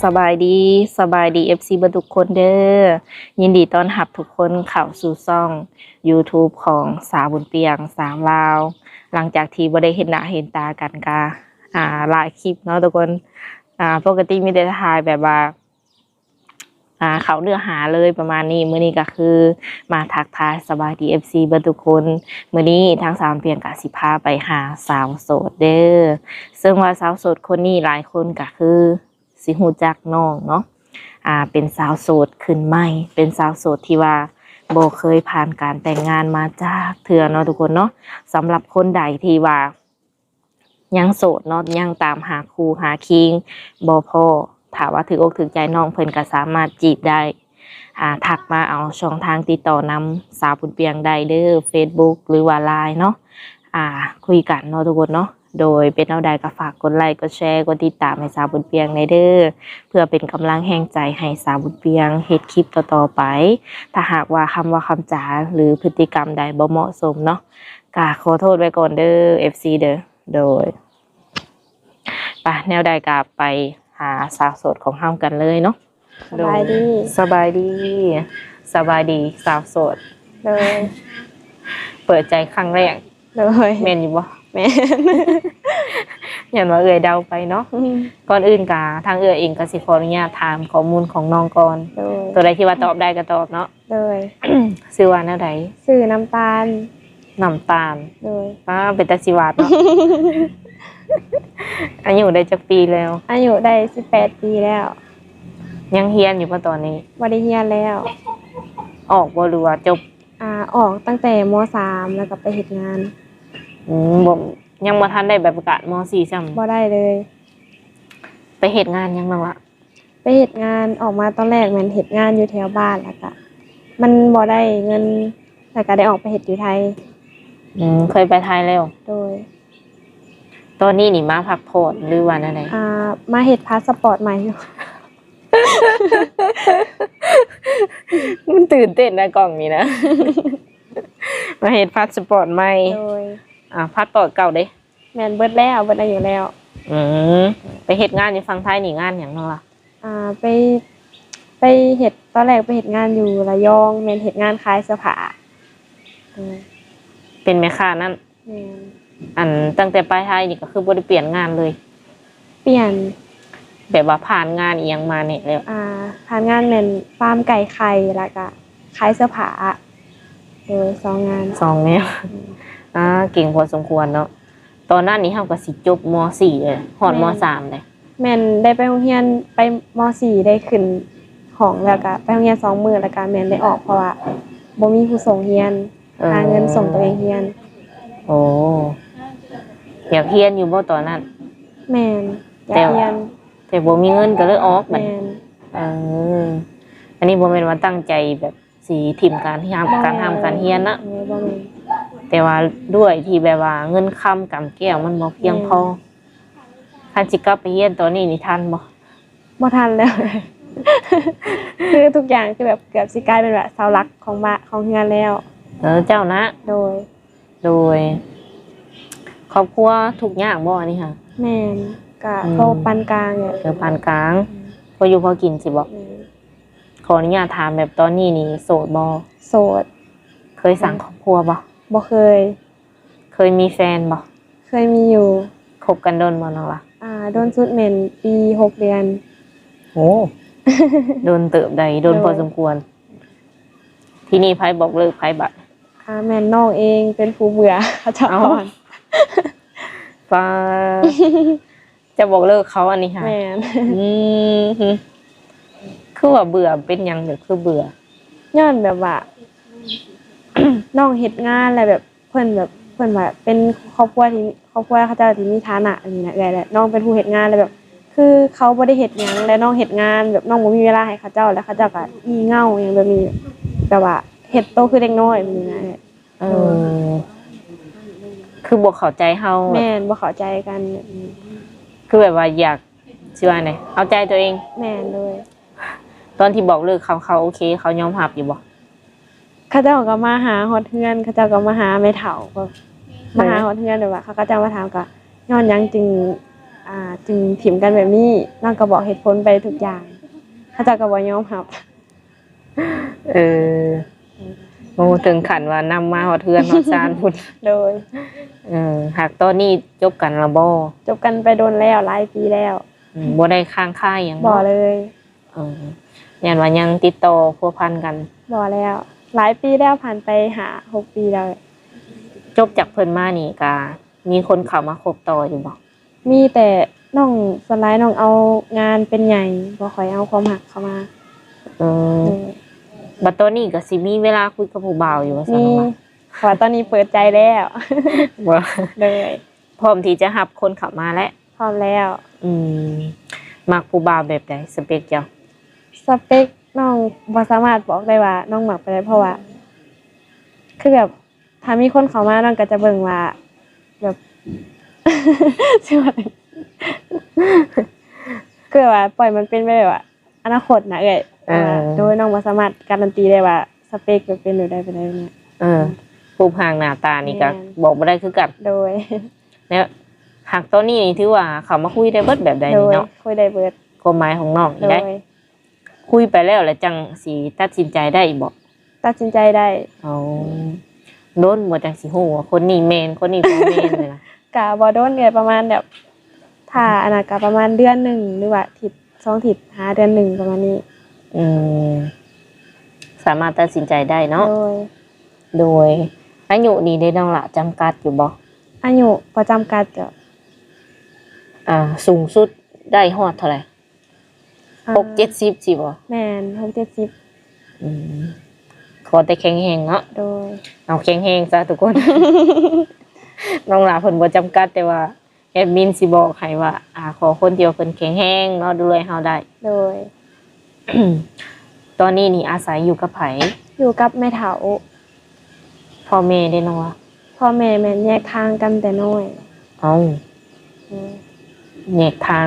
ສະບາຍດີ ສະບາຍດີ ເອັຟຊີ ເບິດທຸກຄົນເດີ. ຍິນດີຕ້ອນຮັບທຸກຄົນເຂົ້າສູ່ຊ່ອງ YouTube ຂອງສາວບຸນປຽງ ສາວລາວ. ຫຼັງຈາກທີ່ບໍ່ໄດ້ເຫັນໜ້າເຫັນຕາກັນກະ ອ່າ ຫຼາຍຄລິບເນາະທຸກຄົນ. ອ່າ ປົກກະຕິມີແຕ່ຖ່າຍແບບວ່າ ອ່າ ເຂົ້າເນື້ອຫາເລີຍປະມານນີ້. ມື້ນີ້ກໍຄືມາທັກທາຍສະບາຍດີ ເອັຟຊີ ເບິດທຸກຄົນ. ມື້ນີ້ທາງສາວບຸນປຽງກໍຊິພາໄປຫາສາວໂສດເດີ. ເຊິ່ງວ່າສາວໂສດຄົນນີ້ຫຼາຍຄົນກໍຄືຊິຮູ້ຈັກນ້ອງເນາະ. ອ່າ ເປັນສາວໂສດຂຶ້ນໃໝ່, ເປັນສາວໂສດທີ່ວ່າບໍ່ເຄີຍຜ່ານການແຕ່ງງານມາຈັກເທື່ອເນາະທຸກຄົນເນາະ. ສຳລັບຄົນໃດທີ່ວ່າ ຍັງໂສດເນາະ ຍັງຕາມຫາຄູ່ຫາຄີງບໍ່ພໍ້, ຖ້າວ່າຖືກອົກຖືກໃຈນ້ອງເພິ່ນກໍສາມາດຈີບໄດ້. ອ່າ ທັກມາເອົາຊ່ອງທາງຕິດຕໍ່ນຳສາວບຸນປຽງໄດ້ເດີ Facebook ຫຼືວ່າ Line ເນາະ. ອ່າ ຄຸຍກັນເນາະທຸກຄົນເນາະ. ໂດຍເປັນແນວໃດກໍຝາກກົດໄລ ກົດແຊ ກົດຕິດຕາມໃຫ້ສາວບຸນປຽງແດ່ເດີ ເພື່ອເປັນກຳລັງແຮງໃຈໃຫ້ສາວບຸນປຽງເຮັດຄລິບຕໍ່ໆໄປ. ຖ້າຫາກວ່າຄຳເວົ້າຄຳຈາ ຫຼື ພຶດຕິກຳໃດບໍ່ເໝາະສົມເນາະ ກະຂໍໂທດໄວ້ກ່ອນເດີ ເອັຟຊີ ເດີ. ໂດຍ ປະ ແນວໃດກະໄປຫາສາວໂສດຂອງເຮົາກັນເລີຍເນາະ. ສະບາຍດີ ໂດຍ ສະບາຍດີ ສະບາຍດີສາວໂສດ. ໂດຍ ເປີດໃຈຄັ້ງແລກ. ໂດຍ ແມ່ນຢູ່ບໍ່? ແມ່ນ ຢ້ານວ່າເອື້ອຍເດົາໄປເນາະ. ອືມ ກ່ອນອື່ນກະທາງເອື້ອຍເອງກໍຊິຂໍອະນຸຍາດຖາມຂໍ້ມູນຂອງນ້ອງກ່ອນ. ໂດຍ ຕົວໃດທີ່ວ່າຕອບໄດ້ກໍຕອບເນາະ. ໂດຍ ຊື່ວ່າແນວໃດ? ຊື່ນ້ຳຕານ. ນ້ຳຕານ. ໂດຍ ປ້າ ເປັນຕາຊິຫວານເນາະ. ອາຍຸໄດ້ຈັກປີແລ້ວ? ອາຍຸໄດ້ສິບແປດປີແລ້ວ. ຍັງຮຽນຢູ່ບໍ່ຕອນນີ້? ບໍ່ໄດ້ຮຽນແລ້ວ. ອອກບໍ່ ຫຼືວ່າຈົບ? ອ່າ ອອກຕັ້ງແຕ່ ມໍສາມ ແລ້ວກໍໄປເຮັດງານ. ອືມ ບໍ່ ຍັງບໍ່ທັນໄດ້ໃບປະກາດ ມໍສີ່ ຊ້ຳ? ບໍ່ໄດ້ເລີຍ. ໄປເຮັດງານຫຍັງນ້ອງລະ? ໄປເຮັດງານ ອອກມາຕອນແລກແມ່ນເຮັດງານຢູ່ແຖວບ້ານ ແລ້ວກະມັນບໍ່ໄດ້ເງິນ ແລ້ວກະໄດ້ອອກໄປເຮັດຢູ່ໄທ. ອືມ ເຄີຍໄປໄທແລ້ວ? ໂດຍ ຕອນນີ້ນີ້ມາພັກຜ່ອນ ຫຼືວ່າແນວໃດ? ອ່າ ມາເຮັດພາສະປອດໃໝ່ຢູ່. ມັນຕື່ນເຕັ້ນນະກ້ອງນີ້ນະ. ມາເຮັດພາສະປອດໃໝ່. ໂດຍ ອ່າ ພາສະປອດເກົ່າເດ? ແມ່ນ ເບິດແລ້ວ ເບິດອາຍຸແລ້ວ. ອືມ ໄປເຮັດງານຢູ່ຝັ່ງໄທນີ້ງານຫຍັງນ້ອງລະ? ອ່າ ໄປ ໄປເຮັດ ຕອນແລກໄປເຮັດງານຢູ່ລະຍອງ ແມ່ນເຮັດງານຂາຍເສື້ອຜ້າ. ເປັນແມ່ຄ້ານັ້ນ? ແມ່ນ. ອັນ ຕັ້ງແຕ່ໄປໄທນີ້ກໍຄືບໍ່ໄດ້ປ່ຽນງານເລີຍ? ປ່ຽນ. ແບບວ່າຜ່ານງານອີ່ຫຍັງມາແດ່ແລ້ວ? ອ່າ ຜ່ານງານແມ່ນຟາມໄກ່ໄຂ່ ແລ້ວກະຂາຍເສື້ອຜ້າ. ໂດຍ ສອງງານ ສອງແນວ. ອືມ ອ່າ ເກັ່ງພໍສົມຄວນເນາະ. ຕອນນັ້ນນີ້ເຮົາກໍຊິຈົບ ມໍສີ່ ເລີຍ ຮອດ ແມ່ນ ມໍສາມ ເລີຍ. ແມ່ນ ໄດ້ໄປໂຮງຮຽນ ໄປ ມໍສີ່ ໄດ້ຂຶ້ນຫ້ອງ ແລ້ວກະໄປໂຮງຮຽນສອງມື້ ແລ້ວກະແມ່ນໄດ້ອອກ ເພາະວ່າບໍ່ມີຜູ້ສົ່ງຮຽນ. ເອີ ຫາເງິນສົ່ງຕົວເອງຮຽນ. ໂອ້ ຢາກຮຽນຢູ່ບໍ່ຕອນນັ້ນ? ແມ່ນ ຢາກຮຽນ ແຕ່ ແຕ່ບໍ່ມີເງິນກໍເລີຍອອກບັດ. ແມ່ນ. ເອີ ອັນນີ້ບໍ່ແມ່ນວ່າຕັ້ງໃຈແບບຊິຖິ້ມການຮຽນ ການຮ່ຳການຮຽນນະ? ແມ່ນ ບໍ່ແມ່ນ. ແຕ່ວ່າດ້ວຍທີ່ແບບວ່າເງິນຄຳກຳແກ້ວມັນບໍ່ພຽງພໍ. ແມ່ນ. ຄັນຊິກັບໄປຮຽນຕອນນີ້ນີ້ທັນບໍ່? ບໍ່ທັນແລ້ວ. ຄືທຸກຢ່າງຄືແບບເກືອບຊິກາຍເປັນແບບເສົາຫຼັກຂອງບ້ານ ຂອງເຮືອນແລ້ວ. ເອີ ເຈົ້ານະ? ໂດຍ. ໂດຍ ຄອບຄົວທຸກຍາກບໍ່ອັນນີ້ຫະ? ແມ່ນ ກະ ອືມ ພໍປານກາງແຫຼະ. ເອີ ປານກາງ. ອືມ ພໍຢູ່ພໍກິນຊິບໍ່? ແມ່ນ. ຂໍອະນຸຍາດຖາມ ແບບຕອນນີ້ນີ້ໂສດບໍ່? ໂສດ. ເຄີຍສ້າງ ອືມ ຄອບຄົວບໍ່? ບໍ່ເຄີຍ. ເຄີຍມີແຟນບໍ່? ເຄີຍມີຢູ່. ຄົບກັນດົນບໍ່ນ້ອງລະ? ອ່າ ດົນສຸດແມ່ນປີຫົກເດືອນ. ໂອ້ ດົນເຕີບໃດ໋ ດົນ ໂດຍ ພໍສົມຄວນ. ທີນີ້ໃຜບອກເລີກໃຜບັດ? ອ່າ ແມ່ນນ້ອງເອງເປັນຜູ້ເບື່ອເຂົາເຈົ້າ ເອົ້າ ກ່ອນ. ປ້າ ຈະບອກເລີກເຂົາອັນນີ້ຫະ? ແມ່ນ. ອືມ ຄືວ່າເບື່ອ ເປັນຫຍັງແບບຄືເບື່ອ? ຍ້ອນແບບວ່າ ນ້ອງເຮັດງານແລ້ວແບບ ເພິ່ນແບບ ເພິ່ນວ່າເປັນຄອບຄົວທີ່ ຄອບຄົວເຂົາເຈົ້າທີ່ມີຖານະນີ້ນະເອື້ອຍ ແລະ ນ້ອງເປັນຜູ້ເຮັດງານ ແລ້ວແບບ ຄືເຂົາບໍ່ໄດ້ເຮັດຫຍັງ ແລະ ນ້ອງເຮັດງານ ແບບນ້ອງບໍ່ມີເວລາໃຫ້ເຂົາເຈົ້າ ແລ້ວເຂົາເຈົ້າກໍອີ່ເຫງົາຫຍັງແບບນີ້ ແບບວ່າເຮັດໂຕຄືເດັກນ້ອຍແບບນີ້ນະ. ເອີ ຄືບໍ່ເຂົ້າໃຈເຮົາ. ແມ່ນ ບໍ່ເຂົ້າໃຈກັນແບບນີ້. ຄືແບບວ່າຢາກ ຊິວ່າແນວໃດ ເອົາໃຈຕົວເອງ. ແມ່ນ ໂດຍ. ຕອນທີ່ບອກເລີກເຂົາ ເຂົາໂອເຄ ເຂົາຍອມຮັບຢູ່ບໍ່? ເຂົາເຈົ້າກໍມາຫາຮອດເຮືອນ ເຂົາເຈົ້າກໍມາຫາແມ່ເຖົ້າ ກໍມາຫາ ໂດຍ ຮອດເຮືອນ ແບບວ່າເຂົາ ເຂົາເຈົ້າມາຖາມ ກໍຍ້ອນຫຍັງຈຶ່ງ ອ່າ ຈຶ່ງຖິ້ມກັນແບບນີ້. ນ້ອງກໍບອກເຫດຜົນໄປທຸກຢ່າງ ເຂົາເຈົ້າກໍບໍ່ຍອມຮັບ. ເອີ ໂອ້ ເຖິງຂັ້ນວ່ານຳມາຮອດເຮືອນຮອດຊານພຸ້ນ. ໂດຍ. ເອີ ຫາກຕອນນີ້ຈົບກັນແລ້ວບໍ່? ຈົບກັນໄປດົນແລ້ວ ຫຼາຍປີແລ້ວ. ອືມ ບໍ່ໄດ້ຄ້າງຄາຫຍັງເນາະ? ບໍ່ເລີຍ. ເອີ ຢ້ານວ່າຍັງຕິດຕໍ່ພົວພັນກັນ? ບໍ່ແລ້ວ ຫຼາຍປີແລ້ວ ຜ່ານໄປຫ້າຫົກປີແລ້ວ. ຈົບຈາກເພິ່ນມານີ້ກະມີຄົນເຂົ້າມາຄົບຕໍ່ຢູ່ບໍ່? ມີແຕ່ນ້ອງ ສ່ວນຫຼາຍນ້ອງເອົາງານເປັນໃຫຍ່ ບໍ່ຄ່ອຍເອົາຄວາມຮັກເຂົ້າມາ. ເອີ ເອີ ບັດຕອນນີ້ກໍຊິມີເວລາຄຸຍກັບຜູ້ບ່າວຢູ່ວ່າຊັ້ນ? ມີ ເພາະວ່າຕອນນີ້ເປີດໃຈແລ້ວ. ບໍ່ ໂດຍ. ພ້ອມທີ່ຈະຮັບຄົນເຂົ້າມາແລ້ວ? ພ້ອມແລ້ວ. ອືມ ມັກຜູ້ບ່າວແບບໃດ ສະເປັກເຈົ້າ? ສະເປັກນ້ອງບໍ່ສາມາດບອກໄດ້ວ່ານ້ອງມັກແບບໃດ ເພາະວ່າ ຄືແບບ ຖ້າມີຄົນເຂົ້າມາ ນ້ອງກໍຈະເບິ່ງວ່າ ແບບ ຊິວ່າ ຄືວ່າປ່ອຍມັນເປັນໄປແບບວ່າອະນາຄົດນະເອື້ອຍ. ເອີ ໂດຍ ນ້ອງບໍ່ສາມາດກາຣັນຕີໄດ້ວ່າສະເປັກແບບເປັນແບບໃດ ເປັນແບບໃດ. ເອີ ຮູບຮ່າງໜ້າຕານີ້ກໍ ແມ່ນ ບອກບໍ່ໄດ້ຄືກັນ. ໂດຍ. ແລ້ວຫາກຕອນນີ້ນີ້ຖືວ່າເຂົ້າມາຄຸຍໄດ້ເບິດແບບໃດນີ້ເນາະ? ໂດຍ ຄຸຍໄດ້ເບິດ. ຄວາມໝາຍຂອງນ້ອງນີ້ໄດ໋ ໂດຍ. ຄຸຍໄປແລ້ວ ແລ້ວຈັ່ງຊິຕັດສິນໃຈໄດ້ບໍ່? ຕັດສິນໃຈໄດ້. ອໍ ດົນບໍ່ຈັ່ງຊິຮູ້ວ່າຄົນນີ້ແມ່ນ ຄົນນີ້ບໍ່ແມ່ນນີ້ນະ? ກະບໍ່ດົນເອື້ອຍ ປະມານແບບ ຖ້າອັນນັ້ນກະປະມານເດືອນໜຶ່ງ ຫຼືວ່າທິດສອງທິດ ຫາເດືອນໜຶ່ງ ປະມານນີ້. ອືມ ສາມາດຕັດສິນໃຈໄດ້ເນາະ? ໂດຍ. ໂດຍ. ອາຍຸນີ້ເດ້ນ້ອງຫຼ້າ ຈຳກັດຢູ່ບໍ່? ອາຍຸບໍ່ຈຳກັດເຈົ້າ. ອ່າ ສູງສຸດໄດ້ຮອດເທົ່າໃດ? ອ່າ ຫົກເຈັດສິບຊີ້ບໍ່? ແມ່ນ ຫົກເຈັດສິບ. ອືມ ຂໍແຕ່ແຂງແຮງເນາະ? ໂດຍ. ເອົາແຂງແຮງຊະທຸກຄົນ. ນ້ອງຫຼ້າເພິ່ນບໍ່ຈຳກັດ ແຕ່ວ່າແອດມິນຊິບອກໃຫ້ວ່າ ອ່າ ຂໍຄົນທີ່ວ່າເພິ່ນແຂງແຮງເນາະ ດູແລເຮົາໄດ້. ໂດຍ. ຕອນນີ້ນີ້ອາໄສຢູ່ກັບໃຜ? ຢູ່ກັບແມ່ເຖົ້າ. ພໍ່ແມ່ເດ້ນ້ອງລະ? ພໍ່ແມ່ແມ່ນແຍກທາງກັນແຕ່ນ້ອຍ. ເອົ້າ ໂດຍ ແຍກທາງ.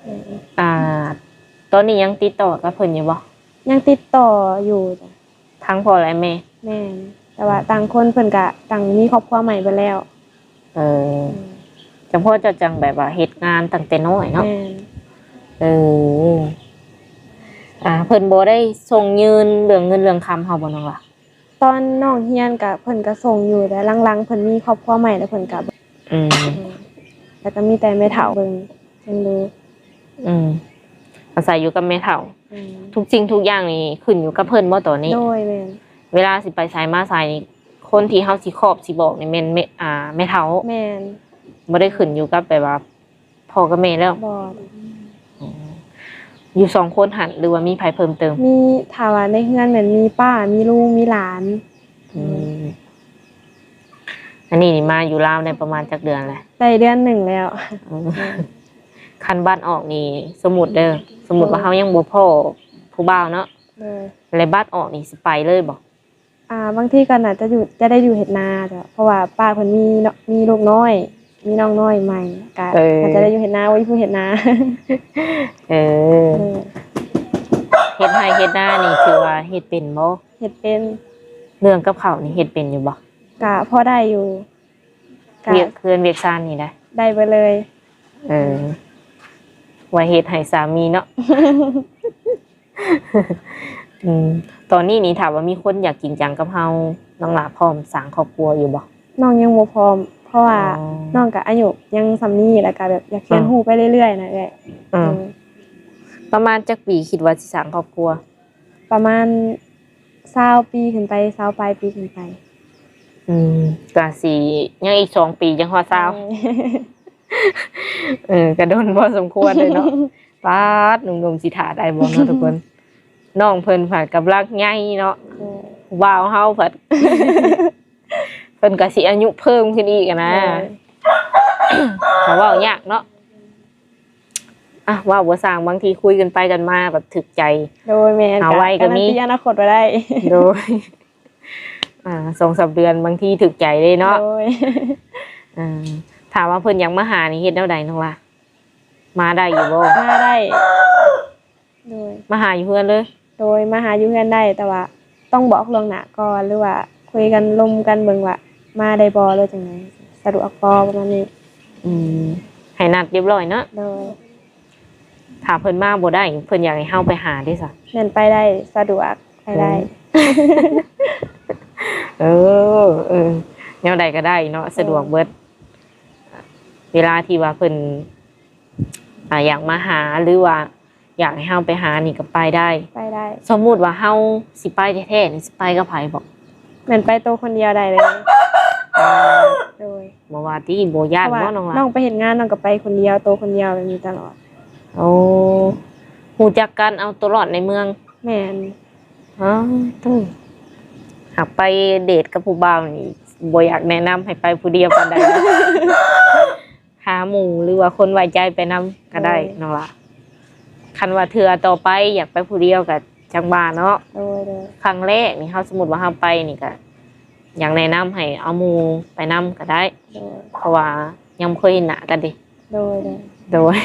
ແມ່ນ. ອ່າ ຕອນນີ້ຍັງຕິດຕໍ່ກັບເພິ່ນຢູ່ບໍ່? ຍັງຕິດຕໍ່ຢູ່. ທັງພໍ່ແລະແມ່? ແມ່ນ. ແຕ່ວ່າ ອືມ ຕ່າງຄົນເພິ່ນກະຕ່າງມີຄອບຄົວໃໝ່ເບິດແລ້ວ. ເອີ ອືມ ຈັ່ງພໍ່ເຈົ້າຈັ່ງແບບວ່າເຮັດງານຕັ້ງແຕ່ນ້ອຍເນາະ? ແມ່ນ. ເອີ ອ່າ ເພິ່ນບໍ່ໄດ້ສົ່ງຍື່ນເລື່ອງເງິນເລື່ອງຄຳເຮົາບໍ່ນ້ອງລະ? ຕອນນ້ອງຮຽນກະເພິ່ນກະສົ່ງຢູ່ ແຕ່ຫຼັງໆເພິ່ນມີຄອບຄົວໃໝ່ແລ້ວເພິ່ນກະ ອືມ ແລ້ວກະມີແຕ່ແມ່ເຖົ້າເບິ່ງ ເບິ່ງດູ. ອືມ ອາໄສຢູ່ກັບແມ່ເຖົ້າ. ອືມ ທຸກສິ່ງທຸກຢ່າງນີ້ຂຶ້ນຢູ່ກັບເພິ່ນບໍ່ຕອນນີ້? ໂດຍ ແມ່ນ. ເວລາຊິໄປໃສມາໃສນີ້ ຄົນທີ່ເຮົາຊິຄອບຊິບອກນີ້ແມ່ນແມ່ ອ່າ ແມ່ເຖົ້າ? ແມ່ນ. ບໍ່ໄດ້ຂຶ້ນຢູ່ກັບແບບວ່າ ພໍ່ກັບແມ່ແລ້ວ? ບໍ່. ອືມ ຢູ່ສອງຄົນຫັ້ນ ຫຼືວ່າມີໃຜເພີ່ມເຕີມ? ມີ ຖ້າວ່າໃນເຮືອນແມ່ນມີປ້າ ມີລຸງ ມີຫຼານ. ອືມ ອັນນີ້ນີ້ມາຢູ່ລາວໄດ້ປະມານຈັກເດືອນແລ້ວ? ໄດ້ເດືອນໜຶ່ງແລ້ວ. ອືມ ຄັນບັດອອກນີ້ ສົມມຸດເດີ ສົມມຸດວ່າ ໂດຍ ເຮົາຍັງບໍ່ພໍ້ຜູ້ບ່າວເນາະ? ໂດຍ. ແລະບັດອອກນີ້ຊິໄປເລີຍບໍ່? ອ່າ ບາງທີກໍໜ້າຈະຢູ່ ຈະໄດ້ຢູ່ເຮັດນາເຈົ້າ ເພາະວ່າປ້າເພິ່ນມີເນາະ ມີລູກນ້ອຍ ມີນ້ອງນ້ອຍໃໝ່ ກະ ເອີ ອາດຈະໄດ້ຢູ່ເຮັດນາ ບໍ່ມີຜູ້ເຮັດນາ. ເອີ ເອີ ເຮັດໄຮ່ເຮັດນານີ້ຖືວ່າເຮັດເປັນບໍ່? ເຮັດເປັນ. ເລື່ອງກັບເຂົ້ານີ້ເຮັດເປັນຢູ່ບໍ່? ກະພໍໄດ້ຢູ່. ກະ ວຽກເຮືອນວຽກຊານນີ້ນະ ໄດ້ເບິດເລີຍ. ເອີ ໄວ້ເຮັດໃຫ້ສາມີເນາະ. ອືມ ຕອນນີ້ນີ້ ຖ້າວ່າມີຄົນຢາກຈິງຈັງກັບເຮົາ ນ້ອງຫຼ້າພ້ອມສ້າງຄອບຄົວຢູ່ບໍ່? ນ້ອງຍັງບໍ່ພ້ອມ ເພາະວ່າ ອໍ ນ້ອງກະອາຍຸຍັງສ່ຳນີ້ ແລ້ວກະແບບຢາກຮຽນ ອໍ ຮູ້ໄປເລື້ອຍໆນະເອື້ອຍ. ອໍ ເອີ ປະມານຈັກປີຄິດວ່າຊິສ້າງຄອບຄົວ? ປະມານຊາວປີຂຶ້ນໄປ ຊາວປາຍປີຂຶ້ນໄປ. ອືມ ກະຊິຍັງອີກສອງປີຈັ່ງຮອດຊາວ. ໂດຍ. ເອີ ກະດົນພໍສົມຄວນເລີຍເນາະ. ປາດ ໜຸ່ມໆຊິຖ້າໄດ້ບໍ່ເນາະທຸກຄົນ? ນ້ອງເພິ່ນພັດກຳລັງໃຫຍ່ເນາະ. ໂດຍ. ບ່າວເຮົາພັດ ເພິ່ນກະຊິອາຍຸເພີ່ມຂຶ້ນອີກຫັ້ນນະ. ໂດຍ. ກະເວົ້າຍາກເນາະ. ອ່ະ ເວົ້າບໍ່ຊ່າງ ບາງທີຄຸຍກັນໄປກັນມາແບບຖືກໃຈ. ໂດຍ ແມ່ນ. ຫາໄວກະມີ ການันตีອະນາຄົດບໍ່ໄດ້. ໂດຍ. ອ່າ ສອງສາມເດືອນບາງທີຖືກໃຈເດ້ເນາະ. ໂດຍ. ເອີ ຖ້າວ່າເພິ່ນຢາກມາຫານີ້ເຮັດແນວໃດນ້ອງລະ? ມາໄດ້ຢູ່ບໍ່? ມາໄດ້. ໂດຍ. ມາຫາຢູ່ເຮືອນເລີຍ? ໂດຍ ມາຫາຢູ່ເຮືອນໄດ້ ແຕ່ວ່າຕ້ອງບອກລ່ວງໜ້າກ່ອນ ຫຼືວ່າຄຸຍກັນລົມກັນເບິ່ງວ່າມາໄດ້ບໍ່ ຫຼືຈັ່ງໃດ ສະດວກບໍ່ ປະມານນີ້. ອືມ ໃຫ້ນັດຮຽບຮ້ອຍເນາະ. ໂດຍ. ຖ້າເພິ່ນມາບໍ່ໄດ້ ເພິ່ນຢາກໃຫ້ເຮົາໄປຫາເດ້ຊະ? ແມ່ນ ໄປໄດ້ ສະດວກ ໄປໄດ້. ອືມ ເອີ ເອີ ແນວໃດກໍໄດ້ເນາະ ສະດວກເບິດ. ເອີ ເວລາທີ່ວ່າເພິ່ນ ອ່າ ຢາກມາຫາ ຫຼືວ່າ ຢາກໃຫ້ເຮົາໄປຫານີ້ກໍໄປໄດ້. ໄປໄດ້. ສົມມຸດວ່າເຮົາຊິໄປແທ້ໆນີ້ ຊິໄປກັບໃຜບໍ? ແມ່ນໄປໂຕຄົນດຽວໄດ້ເລີຍ. ໂດຍ. ບໍ່ວ່າຕິ ບໍ່ຢ້ານບໍ່ນ້ອງລະ? ນ້ອງໄປເຮັດງານ ນ້ອງກໍໄປຄົນດຽວ ໂຕຄົນດຽວແບບນີ້ຕະຫຼອດ. ໂອ້ ຮູ້ຈັກການເອົາຕົວລອດໃນເມືອງ. ແມ່ນ. ອໍ ໂທ້ ຫາກໄປເດດກັບຜູ້ບ່າວນີ້ ບໍ່ຢາກແນະນຳໃຫ້ໄປຜູ້ດຽວປານໃດ. ຫາໝູ່ ຫຼືວ່າຄົນໄວ້ໃຈໄປນຳກໍໄດ້ ໂດຍ ນ້ອງຫຼ້າ. ຄັນວ່າເທື່ອຕໍ່ໄປຢາກໄປຜູ້ດຽວກໍຈັ່ງວ່າເນາະ. ໂດຍ ໂດຍ. ຄັ້ງແລກນີ້ ເຮົາ ສົມມຸດວ່າເຮົາໄປນີ້ ກໍຢາກແນະນຳໃຫ້ເອົາໝູ່ໄປນຳກໍໄດ້. ໂດຍ. ເພາະວ່າຍັງບໍ່ເຄີຍເຫັນໜ້າກັນເດ. ໂດຍ ໂດຍ. ໂດຍ.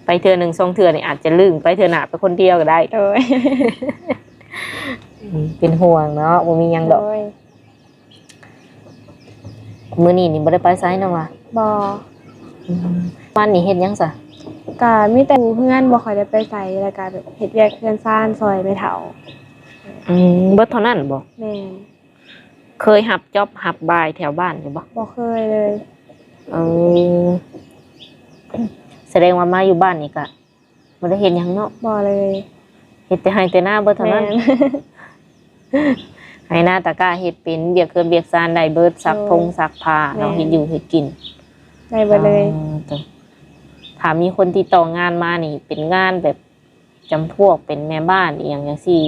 ໄປເທື່ອໜຶ່ງສອງເທື່ອນີ້ ອາດຈະລຶ້ງ ໄປເທື່ອໜ້າໄປຄົນດຽວກໍໄດ້. ໂດຍ. ອືມ ເປັນຫ່ວງເນາະ ບໍ່ມີຫຍັງດອກ. ໂດຍ. ມື້ນີ້ນີ້ບໍ່ໄດ້ໄປໃສນ້ອງລະ? ບໍ່. ອືມ ວັນນີ້ເຮັດຫຍັງຊະ? ກະມີແຕ່ຢູ່ເຮືອນ ບໍ່ຄ່ອຍໄດ້ໄປໃສ ແລ້ວກະແບບເຮັດວຽກເຮືອນຊານຊ່ອຍແມ່ເຖົ້າ. ອືມ ເບິດເທົ່ານັ້ນບໍ? ແມ່ນ. ເຄີຍຮັບຈັອບຮັບບາຍແຖວບ້ານຢູ່ບໍ? ບໍ່ເຄີຍເລີຍ. ເອີ ສະແດງວ່າມາຢູ່ບ້ານນີ້ກະ ບໍ່ໄດ້ເຮັດຫຍັງເນາະ? ບໍ່ເລີຍ. ເຮັດແຕ່ໄຮ່ແຕ່ນາເບິດເທົ່ານັ້ນ. ແມ່ນ. ໄຮ່ນາຕາກ້າເຮັດເປັນ ວຽກເຮືອນວຽກຊານໄດ້ເບິດ ໂດຍ ຊັກຜົງຊັກຜ້າເນາະ ແມ່ນ ເຮັດຢູ່ເຮັດກິນ ໄດ້ເບິດເລີຍ. ອໍ ໂຕ ຖ້າມີຄົນຕິດຕໍ່ງານມານີ້ ເປັນງານແບບຈຳພວກເປັນແມ່ບ້ານອີ່ຫຍັງຈັ່ງຊີ້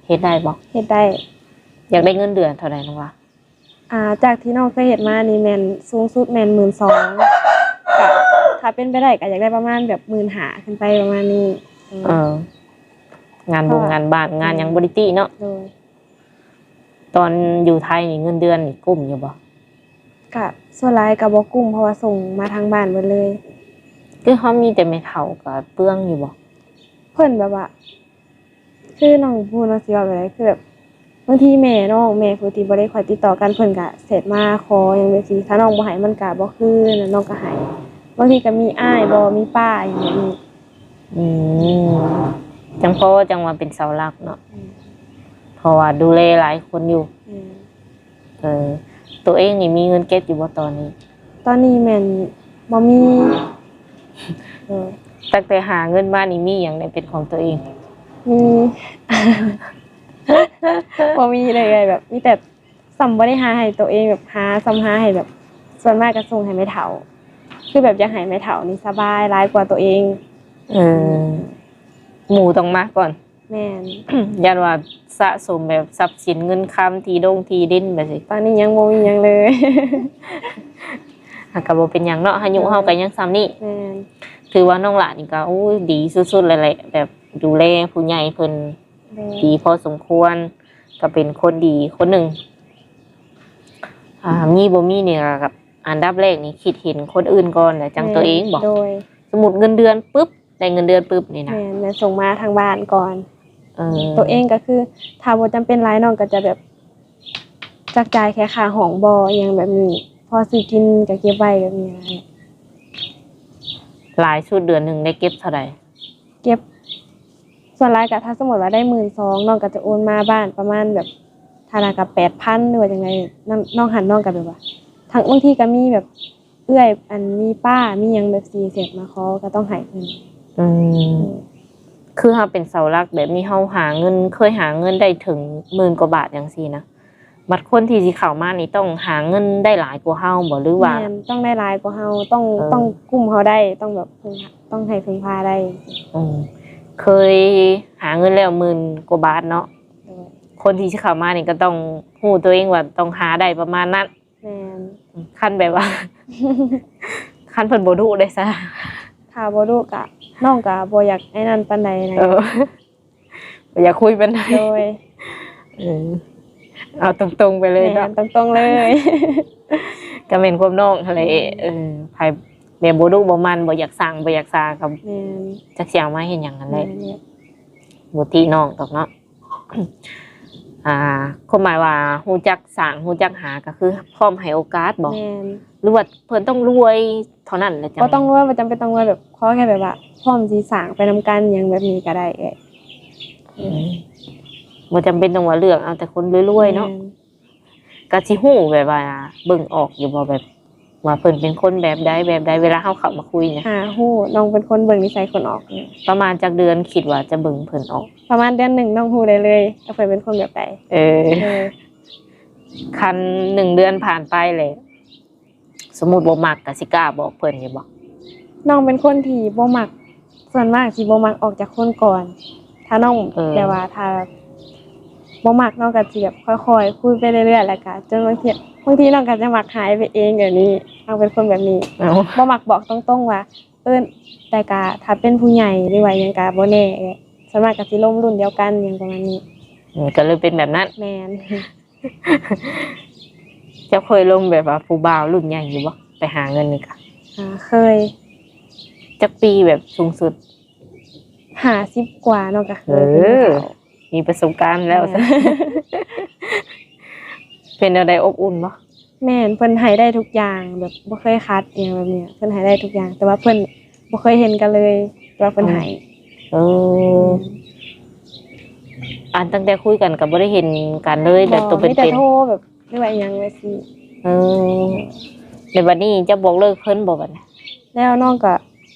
ເຮັດໄດ້ບໍ່? ເຮັດໄດ້. ຢາກໄດ້ເງິນເດືອນເທົ່າໃດນ້ອງລະ? ອ່າ ຈາກທີ່ນ້ອງເຄີຍເຮັດມານີ້ແມ່ນສູງສຸດແມ່ນໝື່ນສອງ ກະຖ້າເປັນໄປໄດ້ກະຢາກໄດ້ປະມານແບບໝື່ນຫ້າຂຶ້ນໄປປະມານນີ້. ເອີ ເອີ ງານບຸງ ເພາະວ່າ ງານບ້ານ ງານຫຍັງ ແມ່ນ ບໍ່ໄດ້ຕິເນາະ. ໂດຍ. ຕອນຢູ່ໄທນີ້ເງິນເດືອນນີ້ກຸ້ມຢູ່ບໍ່? ກະສ່ວນຫຼາຍກະບໍ່ກຸ້ມ ເພາະວ່າສົ່ງມາທາງບ້ານເບິດເລີຍ. ຄືເຮົາມີແຕ່ແມ່ເຖົ້າກະເປືອງຢູ່ບໍ່? ເພິ່ນແບບວ່າ ຄືນ້ອງບໍ່ຮູ້ເນາະ ຊິເວົ້າແບບໃດ ຄືແບບບາງທີແມ່ນ້ອງ ແມ່ຜູ້ທີ່ບໍ່ໄດ້ຄ່ອຍຕິດຕໍ່ກັນ ເພິ່ນກະແຊັດມາຂໍຫຍັງແບບຊີ້ ຖ້ານ້ອງບໍ່ໃຫ້ມັນກະບໍ່ຄື ແລ້ວນ້ອງກະໃຫ້. ບາງທີກະມີອ້າຍບໍ່ ມີປ້າຫຍັງແບບນີ້. ອືມ ຈັ່ງພໍ ຈັ່ງວ່າເປັນເສົາຫຼັກເນາະ. ອືມ ເພາະວ່າດູແລຫຼາຍຄົນຢູ່. ອືມ ເອີ ໂຕເອງນີ້ມີເງິນເກັບຢູ່ບໍ່ຕອນນີ້? ຕອນນີ້ແມ່ນບໍ່ມີ. ເອີ ຕັ້ງແຕ່ຫາເງິນມານີ້ມີຫຍັງແດ່ເປັນຂອງໂຕເອງ? ມີ ບໍ່ມີເລີຍ ແບບມີແຕ່ສ່ຳບໍ່ໄດ້ຫາໃຫ້ໂຕເອງ ແບບຫາສ່ຳຫາໃຫ້ແບບ ສ່ວນມາກກະສົ່ງໃຫ້ແມ່ເຖົ້າ ຄືແບບຢາກໃຫ້ແມ່ເຖົ້ານີ້ສະບາຍຫຼາຍກວ່າໂຕເອງ. ເອີ ໝູ່ຕ້ອງມາກ່ອນ. ແມ່ນ. ຢ້ານວ່າສະສົມແບບຊັບສິນເງິນຄຳ ທີ່ດົງທີ່ດິນແບບຊີ້. ຕອນນີ້ຍັງບໍ່ມີຫຍັງເລີຍ. ຫາກກະບໍ່ເປັນຫຍັງເນາະ ອາຍຸເຮົາກະຍັງສ່ຳນີ້. ແມ່ນ. ຖືວ່ານ້ອງຫຼ້ານີ້ກະ ໂອ້ຍ ດີສຸດໆເລີຍແຫຼະ ແບບດູແລຜູ້ໃຫຍ່ເພິ່ນ ໂດຍ ດີພໍສົມຄວນ ກະເປັນຄົນດີຄົນໜຶ່ງ. ອ່າ ມີບໍ່ມີນີ້ກະ ອັນດັບແລກນີ້ຄິດເຫັນຄົນອື່ນກ່ອນ ແລ້ວຈັ່ງ ແມ່ນ ໂຕເອງບໍ? ໂດຍ. ສົມມຸດເງິນເດືອນປຶບ ໄດ້ເງິນເດືອນປຶບນີ້ນະ. ແມ່ນ ແມ່ນ ສົ່ງມາທາງບ້ານກ່ອນ. ເອີ ໂຕເອງກະຄື ຖ້າບໍ່ຈຳເປັນຫຼາຍ ນ້ອງກະຈະແບບຈັບຈ່າຍແຄ່ຄ່າຫ້ອງບໍ ອີ່ຫຍັງແບບນີ້ ພໍຊື້ກິນກະເກັບໄວ້ແບບນີ້. ຫຼາຍສຸດເດືອນໜຶ່ງໄດ້ເກັບເທົ່າໃດ? ເກັບ ສ່ວນຫຼາຍກະ ຖ້າສົມມຸດວ່າໄດ້ໝື່ນສອງ ນ້ອງກະຈະໂອນມາບ້ານປະມານແບບ ຖ້າລະກະແປດພັນ ຫຼືວ່າຈັ່ງໃດ. ນ້ອງຫັ້ນ ນ້ອງກະແບບວ່າ ທັງ ບາງທີກະມີແບບ ເອື້ອຍ ອັນ ມີປ້າ ມີຫຍັງແບບຊີ້ ແຊັດມາຂໍ ກະຕ້ອງໃຫ້ເພິ່ນ. ອືມ ເອີ ຄືເຮົາເປັນເສົາຫຼັກແບບນີ້ ເຮົາຫາເງິນ ເຄີຍຫາເງິນໄດ້ເຖິງໝື່ນກວ່າບາດຈັ່ງຊີ້ນະ ບັດຄົນທີ່ຊິເຂົ້າມານີ້ຕ້ອງຫາເງິນໄດ້ຫຼາຍກວ່າເຮົາບໍ ຫຼືວ່າ? ແມ່ນ ຕ້ອງໄດ້ຫຼາຍກວ່າເຮົາ ຕ້ອງ ເອີ ຕ້ອງກຸ້ມເຮົາໄດ້ ຕ້ອງແບບ ເພິ່ງ ຕ້ອງໃຫ້ເພິ່ງພາໄດ້. ອືມ ເຄີຍຫາເງິນແລ້ວໝື່ນກວ່າບາດເນາະ. ໂດຍ. ຄົນທີ່ຊິເຂົ້າມານີ້ກະຕ້ອງຮູ້ໂຕເອງວ່າຕ້ອງຫາໄດ້ປະມານນັ້ນ. ແມ່ນ. ຄັນແບບວ່າ ຄັນເພິ່ນບໍ່ດຸເດຊະ? ຖ້າບໍ່ດຸກະ ນ້ອງກະບໍ່ຢາກໄອ້ນັ້ນປານໃດນະ. ເອີ ບໍ່ຢາກຄຸຍປານໃດ. ໂດຍ. ເອີ ເອົາຕົງໆໄປເລີຍເນາະ. ແມ່ນ ຕົງໆເລີຍ. ກະແມ່ນຄວາມນ້ອງຫັ້ນແຫຼະ. ແມ່ນ. ເອີ ໃຜແບບບໍ່ດຸບໍ່ໝັ່ນ ບໍ່ຢາກສ້າງບໍ່ຢາກສາກະ ແມ່ນ ຈັກຊິເອົາມາເຮັດຫຍັງຫັ້ນແຫຼະ. ແມ່ນ. ບໍ່ຕິນ້ອງດອກເນາະ. ອ່າ ຄວາມໝາຍວ່າຮູ້ຈັກສ້າງ ຮູ້ຈັກຫາ ກະຄືພ້ອມໃຫ້ໂອກາດບໍ? ແມ່ນ. ຫຼືວ່າເພິ່ນຕ້ອງລວຍເທົ່ານັ້ນແຫຼະຈັ່ງ? ບໍ່ຕ້ອງລວຍ, ບໍ່ຈຳເປັນຕ້ອງລວຍ, ແບບຂໍແຄ່ແບບວ່າພ້ອມຊິສ້າງໄປນຳກັນຫຍັງແບບນີ້ກໍໄດ້ເອື້ອຍ. ອືມ ບໍ່ຈຳເປັນຕ້ອງວ່າເລືອກເອົາແຕ່ຄົນລວຍໆເນາະ. ແມ່ນ. ກໍຊິຮູ້ແບບວ່າເບິ່ງອອກຢູ່ບໍ່ ແບບວ່າເພິ່ນເປັນຄົນແບບໃດແບບໃດ ເວລາເຮົາເຂົ້າມາຄຸຍນະ? ຫາຮູ້, ນ້ອງເປັນຄົນເບິ່ງນິໄສຄົນອອກຢູ່. ປະມານຈັກເດືອນຄິດວ່າຈະເບິ່ງເພິ່ນອອກ? ປະມານເດືອນໜຶ່ງນ້ອງຮູ້ໄດ້ເລີຍວ່າເພິ່ນເປັນຄົນແບບໃດ. ເອີ ເອີ ຄັນໜຶ່ງເດືອນຜ່ານໄປແລ້ວ ສົມມຸດບໍ່ມັກ ກໍຊິກ້າບອກເພິ່ນຢູ່ບໍ່? ນ້ອງເປັນຄົນທີ່ບໍ່ມັກ ສ່ວນມາກຊິບໍ່ມັກອອກຈາກຄົນກ່ອນ. ຖ້ານ້ອງ ເອີ ແບບວ່າຖ້າບໍ່ມັກ ນ້ອງກໍຊິແບບຄ່ອຍໆຄຸຍໄປເລື້ອຍໆ ແລ້ວກໍຈົນບາງທີ ບາງທີນ້ອງກໍຈະມັກຫາຍໄປເອງ. ແບບນີ້ ນ້ອງເປັນຄົນແບບນີ້ ເອົ້າ ບໍ່ມັກບອກຕົງໆວ່າ ເອີ ແຕ່ກໍຖ້າເປັນຜູ້ໃຫຍ່ ຫຼືວ່າຫຍັງກໍບໍ່ແນ່. ສ່ວນມາກກໍຊິລົມລຸ້ນດຽວກັນຫຍັງປະມານນີ້. ອືມ ກໍເລີຍເປັນແບບນັ້ນ. ແມ່ນ. ເຈົ້າເຄີຍລົມແບບວ່າຜູ້ບ່າວລຸ້ນໃຫຍ່ຢູ່ບໍ່? ໄປຫາເງິນນີ້ກະ ອ່າ ເຄີຍ. ຈັກປີແບບສູງສຸດ? ຫ້າສິບກວ່າເນາະ ກະເຄີຍ. ເອີ ເປັນຜູ້ເຖົ້າ ມີປະສົບການແລ້ວ. ແມ່ນ. ເປັນແນວໃດ ອົບອຸ່ນບໍ່? ແມ່ນ, ເພິ່ນໃຫ້ໄດ້ທຸກຢ່າງ ແບບບໍ່ເຄີຍຂັດອີ່ຫຍັງແບບນີ້. ເພິ່ນໃຫ້ໄດ້ທຸກຢ່າງ ແຕ່ວ່າເພິ່ນບໍ່ເຄີຍເຫັນກັນເລີຍ ແຕ່ວ່າເພິ່ນໃຫ້. ເອີ ອືມ ອັນຕັ້ງແຕ່ຄຸຍກັນກໍບໍ່ໄດ້ເຫັນກັນເລີຍ ແບບໂຕເປັນໆ? ບໍ່, ມີແຕ່ໂທແບບ ຫຼືວ່າອີ່ຫຍັງແບບຊີ້. ເອີ ແລ້ວບັດນີ້ເຈົ້າບອກເລີກເພິ່ນບໍ່ບັດນີ້? ແລ້ວນ້ອງກໍ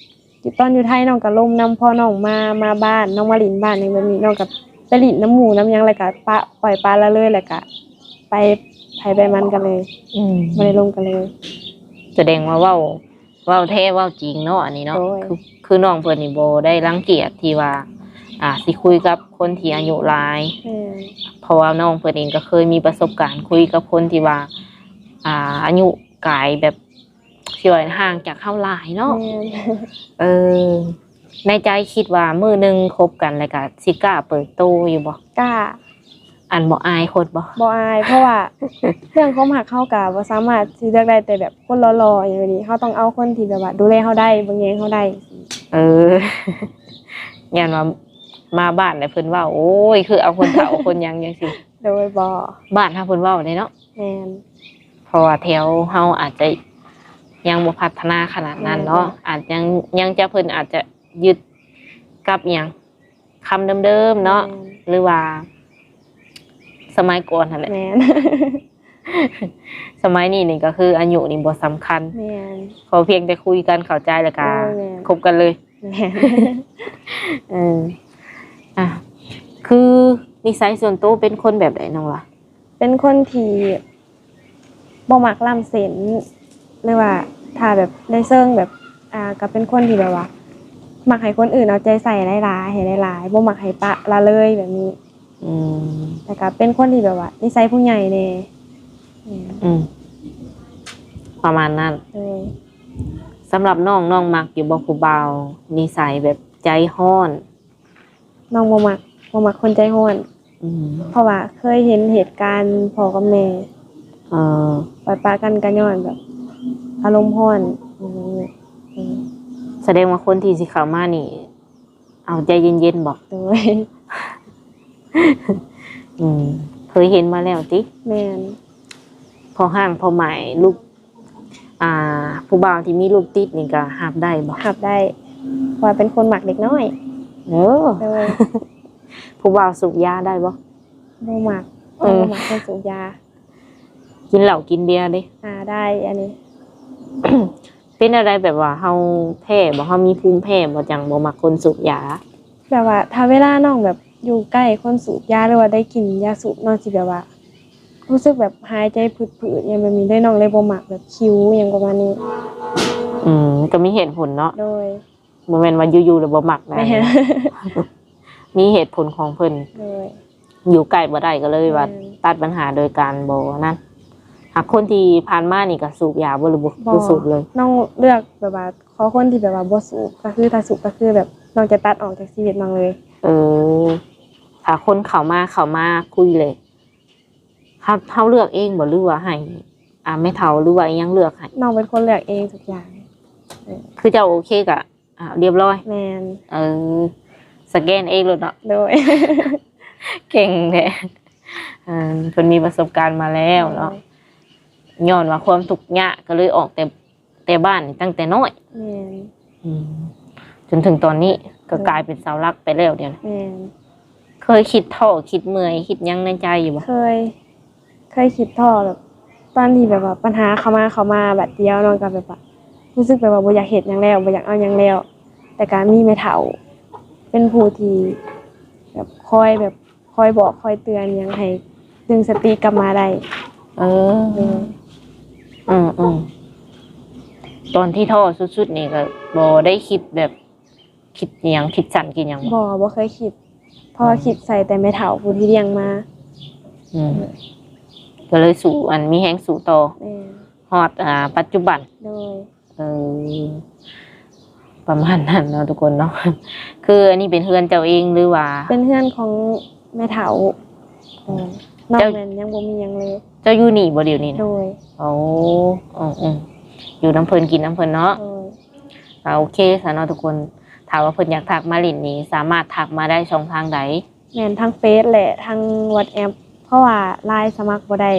ຢູ່ ຕອນຢູ່ໄທນ້ອງກໍລົມນຳ ພໍນ້ອງມາ ມາບ້ານ ນ້ອງມາຫຼິ້ນບ້ານຫຍັງແບບນີ້ ນ້ອງກໍໄປຫຼິ້ນນຳໝູ່ນຳຫຍັງ ແລ້ວກໍປະ ປ່ອຍປະລະເລີຍ ແລ້ວກໍໄປໃຜໄປມັນກັນເລີຍ. ອືມ ບໍ່ໄດ້ລົມກັນເລີຍ. ສະແດງວ່າເວົ້າ ເວົ້າແທ້ເວົ້າຈິງເນາະ ອັນນີ້ເນາະ. ໂດຍ. ຄື ຄືນ້ອງເພິ່ນນີ້ບໍ່ໄດ້ລັງກຽດທີ່ວ່າ ອ່າ ຊິຄຸຍກັບຄົນທີ່ອາຍຸຫຼາຍ. ແມ່ນ. ເພາະວ່ານ້ອງເພິ່ນເອງກໍເຄີຍມີປະສົບການຄຸຍກັບຄົນທີ່ວ່າ ອ່າ ອາຍຸກາຍແບບ ທີ່ວ່າຫ່າງຈາກເຮົາຫຼາຍເນາະ. ແມ່ນ. ເອີ ໃນໃຈຄິດວ່າມື້ໜຶ່ງຄົບກັນແລ້ວກະຊິກ້າເປີດໂຕຢູ່ບໍ່? ກ້າ. ອັນບໍ່ອາຍຄົນບໍ່? ບໍ່ອາຍ, ເພາະວ່າເລື່ອງຄວາມຮັກເຮົາກະບໍ່ສາມາດຊິເລືອກໄດ້ແຕ່ແບບຄົນຫຼໍ່ໆຫຍັງແບບນີ້, ເຮົາຕ້ອງເອົາຄົນທີ່ແບບວ່າດູແລເຮົາໄດ້, ເບິ່ງແຍງເຮົາໄດ້. ເອີ ຢ້ານວ່າມາບ້ານແລ້ວເພິ່ນເວົ້າ ໂອ້ຍ ຄືເອົາຄົນເຖົ້າຄົນຫຍັງຈັ່ງຊີ້. ໂດຍ ບໍ່. ບ້ານເຮົາເພິ່ນເວົ້າເດ້ເນາະ. ແມ່ນ. ເພາະວ່າແຖວເຮົາອາດຈະຍັງບໍ່ພັດທະນາຂະໜາດນັ້ນເນາະ. ແມ່ນ. ອາດຍັງ ຍັງຈະ ເພິ່ນອາດຈະຍຶດກັບຫຍັງ ຄຳເດີມໆເນາະ. ແມ່ນ. ຫຼືວ່າສະໄໝກ່ອນຫັ້ນແຫຼະ. ແມ່ນ. ສະໄໝນີ້ນີ້ກໍຄືອາຍຸນີ້ບໍ່ສຳຄັນ. ແມ່ນ. ຂໍພຽງແຕ່ຄຸຍກັນເຂົ້າໃຈແລ້ວກໍ ໂອ້ຍ ແມ່ນ ຄົບກັນເລີຍ. ແມ່ນ. ເອີ ອ່ະ ຄືນິໄສສ່ວນໂຕເປັນຄົນແບບໃດນ້ອງລະ? ເປັນຄົນທີ່ບໍ່ມັກລ້ຳເສັ້ນ ຫຼືວ່າຖ້າແບບໃນເຊີງແບບ ອ່າ ກໍເປັນຄົນທີ່ແບບວ່າ ມັກໃຫ້ຄົນອື່ນເອົາໃຈໃສ່ຫຼາຍໆ ໃຫ້ຫຼາຍໆ ບໍ່ມັກໃຫ້ປະລະເລີຍແບບນີ້. ອືມ ແລ້ວກໍເປັນຄົນທີ່ແບບວ່ານິໄສຜູ້ໃຫຍ່ແດ່. ອືມ ອືມ ປະມານນັ້ນ. ໂດຍ. ສຳລັບນ້ອງ ນ້ອງມັກຢູ່ບໍ່ຜູ້ບ່າວນິໄສແບບໃຈຮ້ອນ? ນ້ອງບໍ່ມັກ ບໍ່ມັກຄົນໃຈຮ້ອນ. ອືມ ເພາະວ່າເຄີຍເຫັນເຫດການພໍ່ກັບແມ່ ເອີ ໄປປະກັນກໍຍ້ອນແບບອາລົມຮ້ອນ. ອືມ ສະແດງວ່າຄົນທີ່ຊິເຂົ້າມານີ້ ເອົາໃຈເຢັນໆບໍ່? ໂດຍ. ອືມ ເຄີຍເຫັນມາແລ້ວຕິ? ແມ່ນ. ພໍ່ຮ້າງພໍ່ໝ້າຍລູກ ອ່າ ຜູ້ບ່າວທີ່ມີລູກຕິດນີ້ກໍຮັບໄດ້ບໍ່? ຮັບໄດ້ ເພາະວ່າເປັນຄົນມັກເດັກນ້ອຍ. ເອີ ໂດຍ. ຜູ້ບ່າວສູບຢາໄດ້ບໍ່? ບໍ່ມັກ. ເອີ ບໍ່ມັກຄົນສູບຢາ. ກິນເຫຼົ້າກິນເບຍເດ້? ອ່າ ໄດ້ ອັນນີ້. ເປັນແນວໃດ ແບບວ່າເຮົາແພ້ບໍ່? ເຮົາມີພູມແພ້ບໍ່ ຈັ່ງບໍ່ມັກຄົນສູບຢາ? ແບບວ່າຖ້າເວລານ້ອງແບບຢູ່ໃກ້ຄົນສູບຢາ ຫຼືວ່າໄດ້ກິນຢາສູບ ນ້ອງຊິແບບວ່າ ຮູ້ສຶກແບບຫາຍໃຈຜືດໆຫຍັງແບບນີ້ເດ້. ນ້ອງເລີຍບໍ່ມັກແບບຂິວຫຍັງປະມານນີ້. ອືມ ກໍມີເຫດຜົນເນາະ. ໂດຍ. ບໍ່ແມ່ນວ່າຢູ່ໆແລ້ວບໍ່ມັກໄດ້. ແມ່ນ. ມີເຫດຜົນຂອງເພິ່ນ. ໂດຍ. ຢູ່ໃກ້ບໍ່ໄດ້ກໍເລີຍວ່າ ແມ່ນ ຕັດບັນຫາໂດຍການບໍ່ນັ້ນ. ຫາກຄົນທີ່ຜ່ານມານີ້ກໍສູບຢາບໍ່ ຫຼືບໍ່? ບໍ່ ບໍ່ສູບເລີຍ. ນ້ອງເລືອກແບບວ່າ ຂໍຄົນທີ່ແບບວ່າບໍ່ສູບ ກໍຄືຖ້າສູບກໍຄືແບບນ້ອງຈະຕັດອອກຈາກຊີວິດນ້ອງເລີຍ. ເອີ ຖ້າຄົນເຂົ້າມາ ເຂົ້າມາຄຸຍເລີຍ ເຮົາ ເຮົາເລືອກເອງບໍ່ ຫຼືວ່າໃຫ້ ອ່າ ແມ່ເຖົ້າ ຫຼືວ່າອີ່ຫຍັງເລືອກໃຫ້? ນ້ອງເປັນຄົນເລືອກເອງທຸກຢ່າງ. ເອີ ຄືເຈົ້າໂອເຄກະ ອ່າ ຮຽບຮ້ອຍ. ແມ່ນ. ເອີ ສະແກນເອງໂລດເນາະ. ໂດຍ. ເກັ່ງແທ້. ເອີ ເພິ່ນມີປະສົບການມາແລ້ວເນາະ. ໂດຍ. ຍ້ອນວ່າຄວາມທຸກຍາກ ກໍເລີຍອອກແຕ່ ແຕ່ບ້ານນີ້ຕັ້ງແຕ່ນ້ອຍ. ແມ່ນ. ອືມ ຈົນເຖິງຕອນນີ້ກໍ ໂດຍ ກາຍເປັນເສົາຫຼັກໄປແລ້ວດຽວນີ້. ແມ່ນ. ເຄີຍຄິດທໍ້ ຄິດເມື່ອຍ ຄິດຫຍັງໃນໃຈຢູ່ບໍ່? ເຄີຍ ເຄີຍຄິດທໍ້ ແບບຕອນທີ່ແບບວ່າບັນຫາເຂົ້າມາ ເຂົ້າມາບາດດຽວເນາະ ກໍແບບວ່າຮູ້ສຶກແບບວ່າບໍ່ຢາກເຮັດຫຍັງແລ້ວ ບໍ່ຢາກເອົາຫຍັງແລ້ວ ແຕ່ກໍມີແມ່ເຖົ້າເປັນຜູ້ທີ່ແບບຄອຍ ແບບ ຄອຍບອກຄອຍເຕືອນຫຍັງໃຫ້ດຶງສະຕິກັບມາໄດ້. ເອີ ໂດຍ. ອືມໆ ຕອນທີ່ທໍ້ສຸດໆນີ້ກໍບໍ່ໄດ້ຄິດແບບ ຄິດຫຍັງ ຄິດສັ້ນຄິດຫຍັງບໍ່? ບໍ່ ບໍ່ເຄີຍຄິດ ເພາະວ່າ ອືມ ຄິດໃສ່ແຕ່ແມ່ເຖົ້າຜູ້ທີ່ລ້ຽງມາ. ອືມ ກໍເລີຍສູ້ ອັນ ມີແຮງສູ້ຕໍ່. ແມ່ນ. ຮອດ ອ່າ ປັດຈຸບັນ. ໂດຍ. ເອີ ປະມານນັ້ນເນາະທຸກຄົນເນາະ. ຄືອັນນີ້ເປັນເຮືອນເຈົ້າເອງ ຫຼືວ່າ ເປັນເຮືອນຂອງແມ່ເຖົ້າ. ເອີ ນ້ອງ ເຈົ້າ ແມ່ນຍັງບໍ່ມີຫຍັງເລີຍ. ເຈົ້າຢູ່ນີ້ບໍ່ດຽວນີ້ນະ? ໂດຍ. ໂອ້ ເອີໆ ຢູ່ນຳເພິ່ນ ກິນນຳເພິ່ນເນາະ. ໂດຍ. ກໍໂອເຄຊະເນາະທຸກຄົນ ຖ້າວ່າເພິ່ນຢາກທັກມາຫຼິ້ນນີ້ ສາມາດທັກມາໄດ້ຊ່ອງທາງໃດ? ແມ່ນ ທັງເຟສ ແລະ ທັງວັອດແອັບ ເພາະວ່າລາຍສະໝັກບໍ່ໄດ້.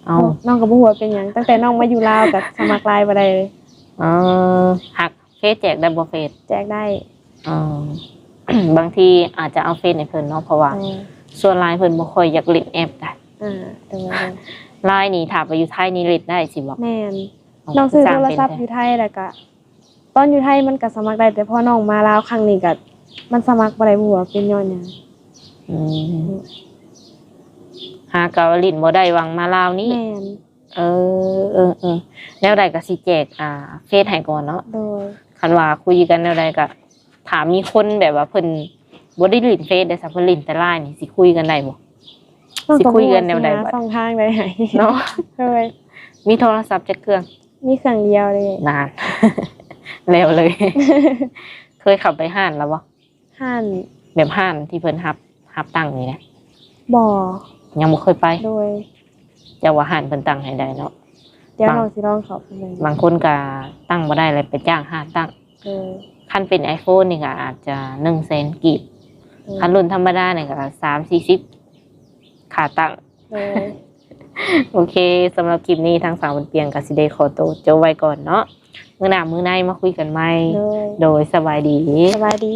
ເອົ້າ ນ້ອງກໍບໍ່ຮູ້ວ່າເປັນຫຍັງ ຕັ້ງແຕ່ນ້ອງມາຢູ່ລາວກໍສະໝັກລາຍບໍ່ໄດ້ເລີຍ. ເອີ ຮັກເຟສແຈກໄດ້ບໍ່? ເຟສແຈກໄດ້. ເອີ ບາງທີອາດຈະເອົາເຟສໃຫ້ເພິ່ນເນາະ ເພາະວ່າ ເອີ ສ່ວນຫຼາຍເພິ່ນບໍ່ຄ່ອຍຢາກຫຼິ້ນແອັບໃດ. ອ່າ ໂດຍໆ. ລາຍນີ້ຖ້າໄປຢູ່ໄທນີ້ຫຼິ້ນໄດ້ຊິບໍ່? ແມ່ນ. ນ້ອງຊື້ໂທລະສັບຢູ່ໄທ ແລ້ວກະຕອນຢູ່ໄທມັນກະສະໝັກໄດ້ ແຕ່ພໍນ້ອງມາລາວຄັ້ງນີ້ກະ ມັນສະໝັກບໍ່ໄດ້ ບໍ່ຮູ້ວ່າເປັນຍ້ອນຫຍັງ. ອືມ ຫາກະວ່າຫຼິ້ນບໍ່ໄດ້ຫວ່າງມາລາວນີ້. ແມ່ນ. ເອີໆ ແນວໃດກະຊິແຈກ ອ່າ ເຟສໃຫ້ກ່ອນເນາະ. ໂດຍ. ຄັນວ່າຄຸຍກັນແນວໃດກະ ຖ້າມີຄົນແບບວ່າເພິ່ນບໍ່ໄດ້ຫຼິ້ນເຟສເດ້ຊະ ເພິ່ນຫຼິ້ນແຕ່ລາຍນີ້ ຊິຄຸຍກັນໄດ້ບໍ່? ຊິຄຸຍກັນແນວໃດບັດ? ຕ້ອງຫາຊ່ອງທາງໃດໃຫ້ເນາະ. ໂດຍ. ມີໂທລະສັບຈັກເຄື່ອງ? ມີເຄື່ອງດຽວເດ້. ນານ ແລ້ວເລີຍ. ເຄີຍເຂົ້າໄປຮ້ານແລ້ວບໍ່? ຮ້ານ ແບບຮ້ານທີ່ເພິ່ນຮັບ ຮັບຕັ້ງນີ້ນະ? ບໍ່. ຍັງບໍ່ເຄີຍໄປ? ໂດຍ. ເຈົ້າວ່າຮ້ານເພິ່ນຕັ້ງໃຫ້ໄດ້ເນາະ. ດຽວ ບາງ ນ້ອງຊິລອງເຂົ້າໄປເບິ່ງ. ບາງຄົນກະຕັ້ງບໍ່ໄດ້ ແລ້ວໄປຈ້າງຮ້ານຕັ້ງ. ໂດຍ. ຄັນເປັນໄອໂຟນນີ້ກະອາດຈະໜຶ່ງແສນກີບ. ໂດຍ. ຄັນລຸ້ນທຳມະດານີ້ກະສາມສີ່ສິບ ຄ່າຕັ້ງ. ໂດຍ. ໂອເຄ ສຳລັບຄລິບນີ້ທາງສາວບຸນປຽງກະຊິໄດ້ຂໍໂຕຈົບໄວ້ກ່ອນເນາະ. ມື້ໜ້າມື້ໃນມາຄຸຍກັນໃໝ່. ໂດຍ. ໂດຍ ສະບາຍດີ. ສະບາຍດີ.